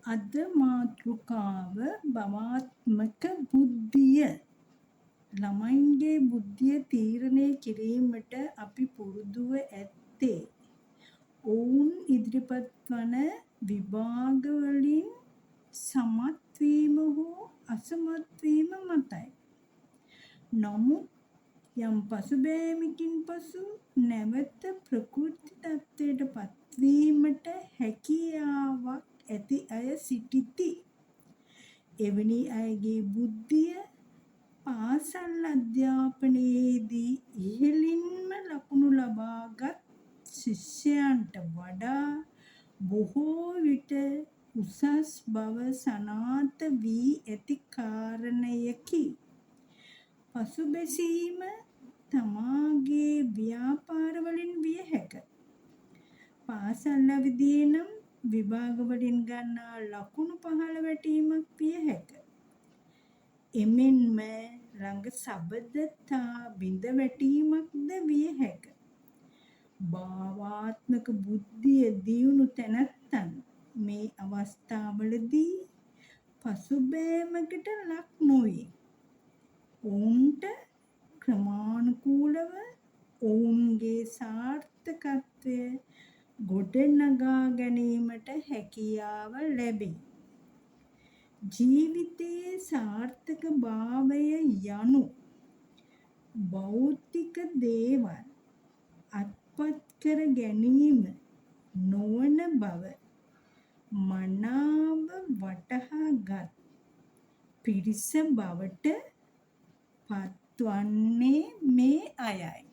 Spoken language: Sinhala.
අද මාතෘකාව භවාත්මක බුද්ධිය. ළමයින්ගේ බුද්ධිය තීරණය කිරීමට අපි පුරුදුව ඇත්තේ ඔවුන් ඉදිරිපත් වන විභාගවලින් සමත් වීම හෝ අසමත් වීම මතයි. නමුත් යම් පසුබෑමකින් පසු නැවත ප්‍රකෘති තත්ත්වයට පත්වීමට හැකියාවක් ඇති අය සිටිති. එවැනි අයගේ බුද්ධිය පාසල් අධ්‍යාපනයේදී ඉහළින්ම ලකුණු ලබාගත් ශිෂ්‍යයන්ට වඩා බොහෝ විට උසස් බව සනාථ වී ඇති කාරණයකි. පසුබැසීම තමාගේ ව්‍යාපාරවලින් විය හැක. පාසල් අවදියේ නම් විභාගවලින් ගන්නා ලකුණු පහළ වැටීමක් විය හැක. එමෙන්ම ළඟ සබඳතා බිඳ වැටීමක්ද විය හැක. භාවාත්මක බුද්ධිය දියුණු තැනැත්තන් මේ අවස්ථාවලදී පසුබෑමකට ලක් නොවේ. ඔවුන්ට ක්‍රමානුකූලව ඔවුන්ගේ සාර්ථකත්වය ගොඩනගා ගැනීමට හැකියාව ලැබේ. ජීවිතයේ සාර්ථකභාවය යනු භෞතික දේවල් අත්පත් කර ගැනීම නොවන බව මනාව වටහාගත් පිරිස බවට පත්වන්නේ මේ අයයි.